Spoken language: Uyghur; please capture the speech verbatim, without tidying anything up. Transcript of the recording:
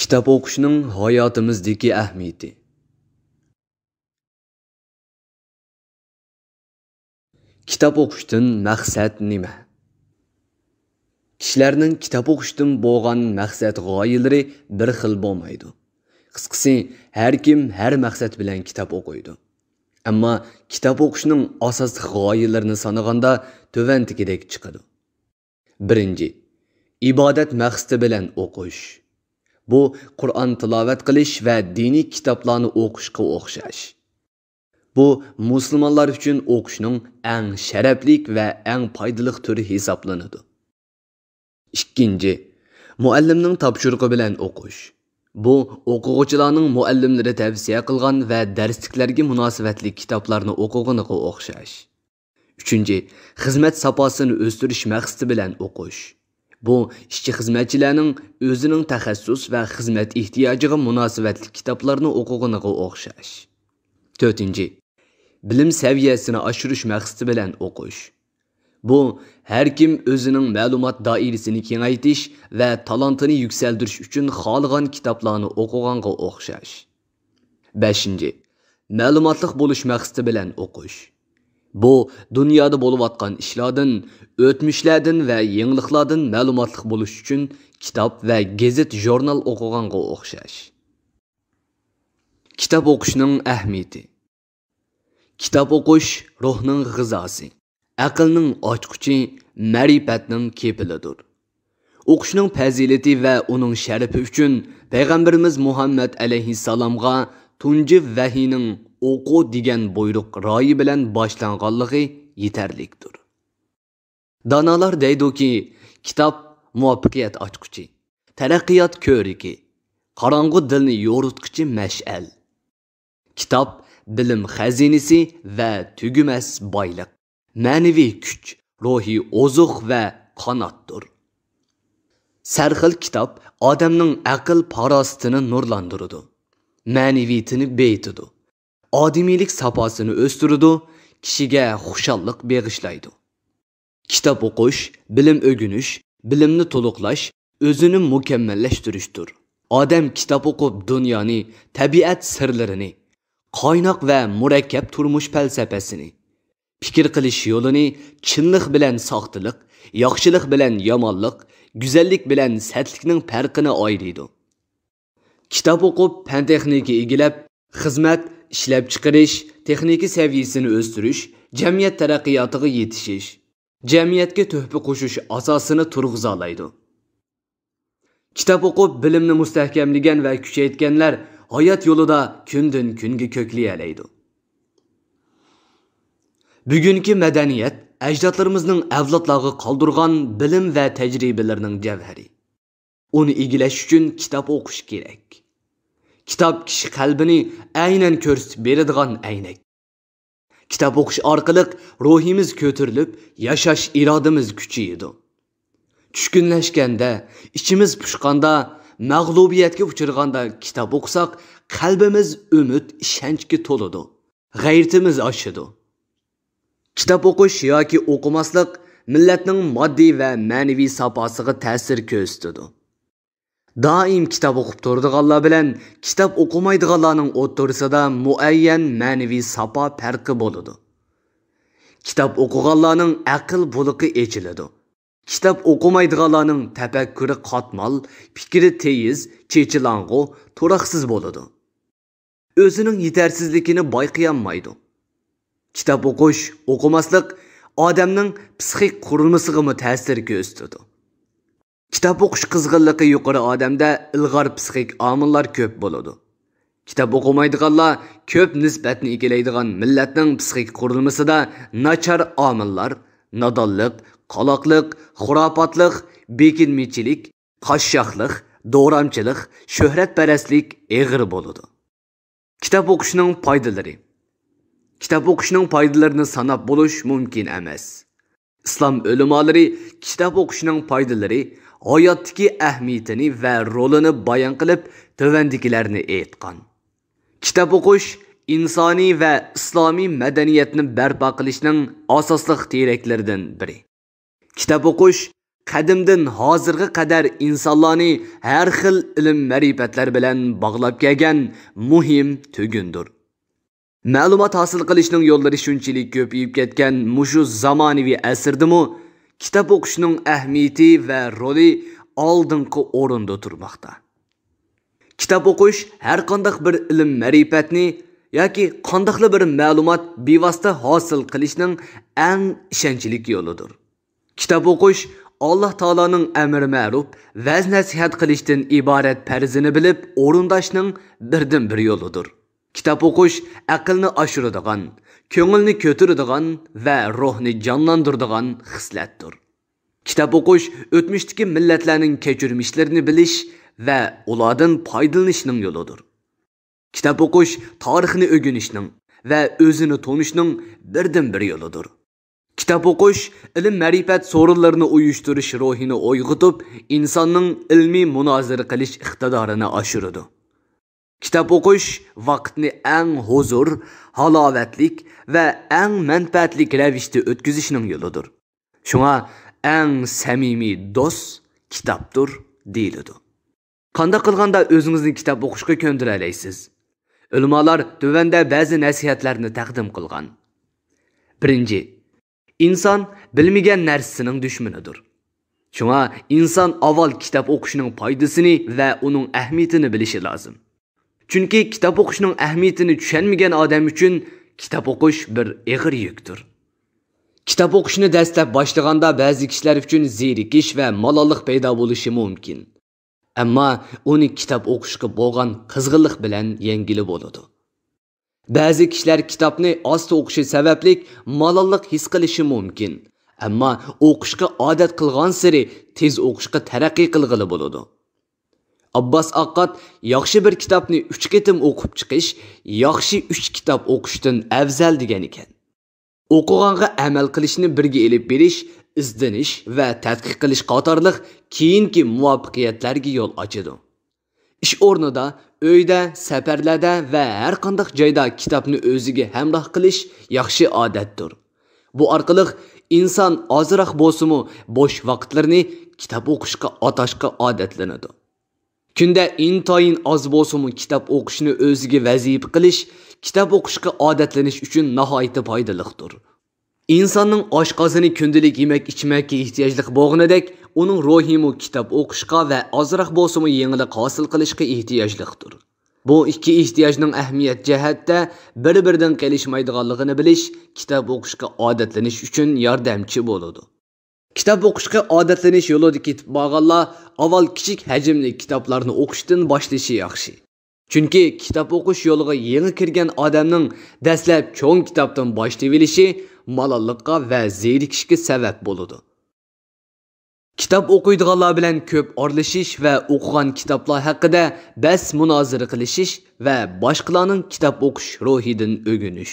كىتاب ئوقۇشنىڭ ھاياتىمىزدىكى ئەھمىيىتى. كىتاب ئوقۇشتىن مەقسەت نېمە؟ كىشىلەرنىڭ كىتاب ئوقۇشتىن بولغان مەقسەت غايىلىرى بىر خىل بولمايدۇ. قىسقىسى، ھەر كىم ھەر مەقسەت بىلەن كىتاب ئوقۇيدۇ. ئەمما كىتاب ئوقۇشنىڭ ئاساسلىق غايىلىرىنى سانىغاندا تۆۋەندىكىدەك چىقىدۇ. بىرىنچى، ئىبادەت مەقسىتى بىلەن ئوقۇش. بۇ قۇرئان تىلاۋەت قىلىش ۋە دىنىي كىتابلارنى ئوقۇشقا ئوخشاش. بۇ مۇسۇلمانلار ئۈچۈن ئوقۇشنىڭ ئەڭ شەرەپلىك ۋە ئەڭ پايدىلىق تۈرى ھېسابلىنىدۇ. ئىككىنچى، مۇئەللىمنىڭ تاپشۇرۇقى بىلەن ئوقۇش. بۇ ئوقۇغۇچىلارنىڭ مۇئەللىملىرى تەۋسىيە قىلغان ۋە دەرسلىكلەرگە مۇناسىۋەتلىك كىتابلارنى ئوقۇغىنىغا ئوخشاش. ئۈچىنچى، خىزمەت ساپاسىنى ئۆستۈرۈش مەقسىتى بىلەن ئوقۇش. بۇ ئىشچى خىزمەتچىلەرنىڭ ئۆزىنىڭ تەخەسسۇس ۋە خىزمەت ئېھتىياجىغا مۇناسىۋەتلىك كىتابلارنى ئوقۇغىنىغا ئوخشاش. تۆتىنچى، بىلىم سەۋىيەسىنى ئاشۇرۇش مەقسىتى بىلەن ئوقۇش. بۇ ھەر كىم ئۆزىنىڭ مەلۇمات دائىرىسىنى كېڭەيتىش ۋە تالانتىنى يۈكسەلدۈرۈش ئۈچۈن خالىغان كىتابلارنى ئوقۇغانغا ئوخشاش. بەشىنچى، مەلۇماتلىق بولۇش مەقسىتى بىلەن ئوقۇش. بۇ دۇنيادا بولۇۋاتقان ئىشلاردىن، ئۆتمۈشلەردىن ۋە يېڭىلىقلاردىن مەلۇماتلىق بولۇش ئۈچۈن كىتاب ۋە گېزىت-ژۇرنال ئوقۇغانغا ئوخشاش. كىتاب ئوقۇشنىڭ ئەھمىيىتى. كىتاب ئوقۇش روھنىڭ غىزاسى، ئەقىلنىڭ ئاچقۇچى، مەرىپەتنىڭ كېپىلىدۇر. ئوقۇشنىڭ پەزىلىتى ۋە ئۇنىڭ شەرىپى ئۈچۈن پەيغەمبىرىمىز مۇھەممەد ئەلەيھىسسالامغا تۇنجى ۋەھىينىڭ «ئوقۇ» دېگەن بۇيرۇق رايى بىلەن باشلانغانلىقى يېتەرلىكتۇر. دانالار دەيدۇكى، كىتاب مۇۋەپپەقىيەت ئاچقۇچى، تەرەققىيات كۆۋرۈكى، قاراڭغۇ دىلنى يورۇتقۇچى مەشئەل. كىتاب بىلىم خەزىنىسى ۋە تۈگىمەس بايلىق، مەنىۋى كۈچ، روھىي ئوزۇق ۋە قاناتتۇر. سەرخىل كىتاب ئادەمنىڭ ئەقىل-پاراسىتىنى نۇرلاندۇرىدۇ، مەنىۋىيىتىنى بېيىتىدۇ، ئادىمىيلىك ساپاسىنى ئۆستۈرىدۇ، كىشىگە خۇشاللىق بېغىشلايدۇ. كىتاب ئوقۇش، بىلىم ئۆگىنىش، بىلىمنى تولۇقلاش، ئۆزىنى مۇكەممەللەشتۈرۈشتۇر. ئادەم كىتاب ئوقۇپ دۇنيانى، تەبىئەت سىرلىرىنى، قايناق ۋە مۇرەككەپ تۇرمۇش پەلسەپىسىنى، پىكىر قىلىش يولىنى، چىنلىق بىلەن ساختىلىق، ياخشىلىق بىلەن يامانلىق، گۈزەللىك بىلەن سەتلىكنىڭ پەرقىنى ئايرىيدۇ. كىتاب ئوقۇپ، پەن-تېخنىكا ئىگىلەپ، خىزمەت، ئىشلەپچىقىرىش، تېخنىكا سەۋىيەسىنى ئۆستۈرۈش، جەمئىيەت تەرەققىياتىغا يېتىشىش، جەمئىيەتكە تۆھپە قوشۇش ئاساسىنى تۇرغۇزالايدۇ. كىتاب ئوقۇپ، بىلىمنى مۇستەھكەملىگەن ۋە كۈچەيتكەنلەر ھايات يولىدا كۈندىن-كۈنگە كۆكلىيەلەيدۇ. بۈگۈنكى مەدەنىيەت ئەجدادلىرىمىزنىڭ ئەۋلادلارغا قالدۇرغان بىلىم ۋە تەجرىبىلىرىنىڭ جەۋھىرى. ئۇنى ئىگىلەش ئۈچۈن كىتاب ئوقۇش كېرەك. كىتاب كىشى قەلبىنى ئەينەن كۆرسىتىپ بېرىدىغان ئەينەك. كىتاب ئوقۇش ئارقىلىق روھىمىز كۆتۈرۈلۈپ، ياشاش ئىرادىمىز كۈچىيىدۇ. چۈشكۈنلەشكەندە، ئىچىمىز پۇشقاندا، مەغلۇبىيەتكە ئۇچرىغاندا كىتاب ئوقۇساق، قەلبىمىز ئۈمىد، ئىشەنچكە تولىدۇ، غەيرىتىمىز ئاشىدۇ. كىتاب ئوقۇش ياكى ئوقۇماسلىق مىللەتنىڭ ماددىي ۋە مەنىۋى ساپاسىغا تەسىر كۆرسىتىدۇ. دائىم كىتاب ئوقۇپ تۇرىدىغانلار بىلەن كىتاب ئوقۇمايدىغانلارنىڭ ئوتتۇرىسىدا مۇئەييەن مەنىۋى ساپا پەرقى بولىدۇ. كىتاب ئوقۇغانلارنىڭ ئەقىل بۇلىقى ئېچىلىدۇ. كىتاب ئوقۇمايدىغانلارنىڭ تەپەككۇرى قاتمال، پىكرى تېيىز، چېچىلاڭغۇ، تۇراقسىز بولىدۇ. ئۆزىنىڭ يېتەرسىزلىكىنى بايقىيالمايدۇ. كىتاب ئوقۇش، ئوقۇماسلىق ئادەمنىڭ پسىخىك قۇرۇلمىسىغىمۇ تەسىر كۆرسىتىدۇ. كىتاب ئوقۇش قىزغىنلىقى يۇقىرى ئادەمدە ئىلغار پسىخىك ئامىللار كۆپ بولىدۇ. كىتاب ئوقۇمايدىغانلار كۆپ نىسبەتنى ئىگىلەيدىغان مىللەتنىڭ پسىخىك قۇرۇلمىسىدا ناچار ئامىللار، نادانلىق، قالاقلىق، خۇراپاتلىق، بېكىنمىچىلىك، قاششاقلىق، دورامچىلىق، شۆھرەتپەرەسلىك ئېغىر بولىدۇ. كىتاب ئوقۇشنىڭ پايدىلىرى. كىتاب ئوقۇشنىڭ پايدىلىرىنى ساناپ بولۇش مۇمكىن ئەمەس. ئىسلام ئۆلىمالىرى كىتاب ئوقۇشنىڭ پايدىلىرى، ھاياتتىكى ئەھمىيىتىنى ۋە رولىنى بايان قىلىپ، تۆۋەندىكىلەرنى ئېيتقان: كىتاب ئوقۇش ئىنسانىي ۋە ئىسلامىي مەدەنىيەتنى بەرپا قىلىشنىڭ ئاساسلىق تىرەكلىرىدىن بىرى. كىتاب ئوقۇش قەدىمدىن ھازىرغا قەدەر ئىنسانلارنى ھەر خىل ئىلىم-مەرىپەتلەر بىلەن باغلاپ كەلگەن مۇھىم تۈگۈندۇر. مەلۇمات ھاسىل قىلىشنىڭ يوللىرى شۇنچىلىك كۆپىيىپ كەتكەن مۇشۇ زامانىۋى ئەسىردىمۇ كىتاب ئوقۇشنىڭ ئەھمىيىتى ۋە رولى ئالدىنقى ئورۇندا تۇرماقتا. كىتاب ئوقۇش ھەر قانداق بىر ئىلىم-مەرىپەتنى ياكى قانداقلا بىر مەلۇمات بىۋاسىتە ھاسىل قىلىشنىڭ ئەڭ ئىشەنچلىك يولىدۇر. كىتاب ئوقۇش ئاللا تائالانىڭ ئەمرى مەرۇپ، ۋەز-نەسىھەت قىلىشتىن ئىبارەت پەرزىنى بىلىپ ئورۇنداشنىڭ بىردىنبىر يولىدۇر. كىتاب ئوقۇش ئەقىلنى ئاشۇرىدىغان، كۆڭۈلنى كۆتۈرىدىغان ۋە روھنى جانلاندۇرىدىغان خىسلەتتۇر. كىتاب ئوقۇش ئۆتمۈشتىكى مىللەتلەرنىڭ كەچۈرمىشلىرىنى بىلىش ۋە ئۇلاردىن پايدىلىنىشنىڭ يولىدۇر. كىتاب ئوقۇش تارىخنى ئۆگىنىشنىڭ ۋە ئۆزىنى تونۇشنىڭ بىردىنبىر يولىدۇر. كىتاب ئوقۇش ئىلىم-مەرىپەت سورۇنلىرىنى ئۇيۇشتۇرۇش روھىنى ئويغىتىپ، ئىنساننىڭ ئىلمىي مۇنازىرە قىلىش ئىقتىدارىنى ئاشۇرىدۇ. كىتاب ئوقۇش ۋاقىتنى ئەڭ ھۇزۇر، ھالاۋەتلىك ۋە ئەڭ مەنپەئەتلىك رەۋىشتە ئۆتكۈزۈشنىڭ يولىدۇر. شۇڭا ئەڭ سەمىمىي دوست كىتابتۇر دېيىلىدۇ. قانداق قىلغاندا ئۆزىڭىزنى كىتاب ئوقۇشقا كۆندۈرەلەيسىز؟ ئۆلىمالار تۆۋەندە بەزى نەسىھەتلەرنى تەقدىم قىلغان. بىرىنچى، ئىنسان بىلمىگەن نەرسىسىنىڭ دۈشمىنىدۇر. شۇڭا ئىنسان ئاۋۋال كىتاب ئوقۇشنىڭ پايدىسىنى ۋە ئۇنىڭ ئەھمىيىتىنى بىلىشى لازىم. چۈنكى كىتاب ئوقۇشنىڭ ئەھمىيىتىنى چۈشەنمىگەن ئادەم ئۈچۈن كىتاب ئوقۇش بىر ئېغىر يۈكتۇر. كىتاب ئوقۇشنى دەسلەپ باشلىغاندا بەزى كىشىلەر ئۈچۈن زېرىكىش ۋە مالاللىق پەيدا بولۇشى مۇمكىن. ئەمما ئۇنى كىتاب ئوقۇشقا بولغان قىزغىنلىق بىلەن يەڭگىلى بولىدۇ. بەزى كىشىلەر كىتابنى ئاستا ئوقۇشى سەۋەبلىك مالاللىق ھېس قىلىشى مۇمكىن. ئەمما ئوقۇشقا ئادەت قىلغانسېرى تېز ئوقۇشقا تەرەققىي قىلغىلى بولىدۇ. ئابباس ئاققات ياخشى بىر كىتابنى ئۈچ قېتىم ئوقۇپ چىقىش ياخشى ئۈچ كىتاب ئوقۇشتىن ئەۋزەل دېگەن ئىكەن. ئوقۇغانغا ئەمەل قىلىشنى بىرگە ئېلىپ بېرىش، ئىزدىنىش ۋە تەتقىق قىلىش قاتارلىق كېيىنكى مۇۋەپپەقىيەتلەرگە يول ئاچىدۇ. ئىش ئورنىدا، ئۆيدە، سەپەرلەردە ۋە ھەر قانداق جايدا كىتابنى ئۆزىگە ھەمراھ قىلىش ياخشى ئادەتتۇر. بۇ ئارقىلىق ئىنسان ئازراق بولسىمۇ بوش ۋاقىتلىرىنى كىتاب ئوقۇشقا ئاتاشقا ئادەتلىنىدۇ. كۈندە ئىنتايىن ئاز بولسىمۇ كىتاب ئوقۇشنى ئۆزىگە ۋەزىپە قىلىش كىتاب ئوقۇشقا ئادەتلىنىش ئۈچۈن ناھايىتى پايدىلىقتۇر. ئىنساننىڭ ئاشقازىنى كۈندىلىك يېمەك-ئىچمەككە ئېھتىياجلىق بولغىنىدەك، ئۇنىڭ روھىمۇ كىتاب ئوقۇشقا ۋە ئازراق بولسىمۇ يېڭىلىق ھاسىل قىلىشقا ئېھتىياجلىقتۇر. بۇ ئىككى ئېھتىياجنىڭ ئەھمىيەت جەھەتتە بىر-بىرىدىن قېلىشمايدىغانلىقىنى بىلىش كىتاب ئوقۇشقا ئادەتلىنىش ئۈچۈن ياردەمچى بولىدۇ. كىتاب ئوقۇشقا ئادەتلىنىش يولىدا كېتىپ بارغانلار ئاۋۋال كىچىك ھەجىملىك كىتابلارنى ئوقۇشتىن باشلىشى ياخشى. چۈنكى كىتاب ئوقۇش يولىغا يېڭى كىرگەن ئادەمنىڭ دەسلەپ چوڭ كىتابتىن باشلىۋېلىشى مالاللىققا ۋە زېرىكىشكە سەۋەب بولىدۇ. كىتاب ئوقۇيدىغانلار بىلەن كۆپ ئارىلىشىش ۋە ئوقۇغان كىتابلار ھەققىدە بەس مۇنازىرە قىلىشىش ۋە باشقىلارنىڭ كىتاب ئوقۇش روھىدىن ئۆگىنىش.